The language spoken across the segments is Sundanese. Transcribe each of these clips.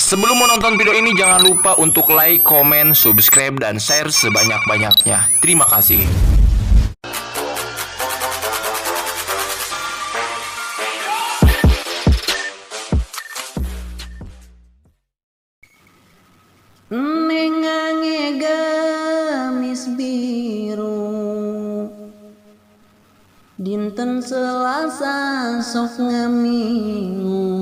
Sebelum menonton video ini jangan lupa untuk like, komen, subscribe, dan share sebanyak-banyaknya. Terima kasih. Neng ngangge gamis biru, dinten Selasa sok ngamingu,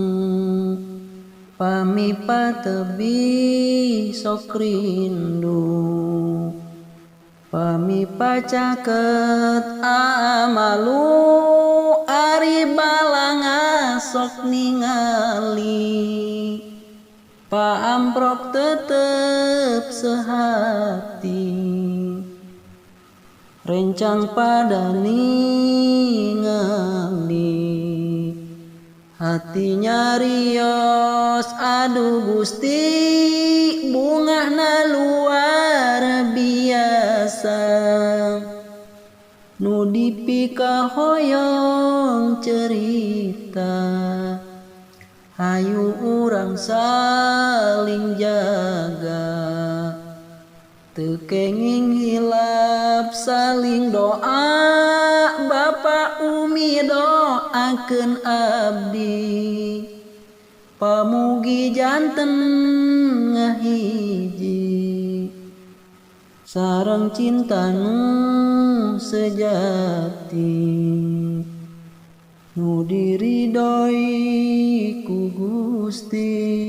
pami patebi sok rindu, pami pacaket amalu, ari balanga sok ningali, paamprok tetep sehati, rencang pada ningali, hatinya rios aduh Gusti, bungahna luar biasa, nu dipikahoyong cerita, hayu urang saling jaga, teu kenging hilap saling doa, Bapak Umi doakeun abdi, pamugi janten ngahiji, sareng cinta nu sejati, nu diridoi ku Gusti.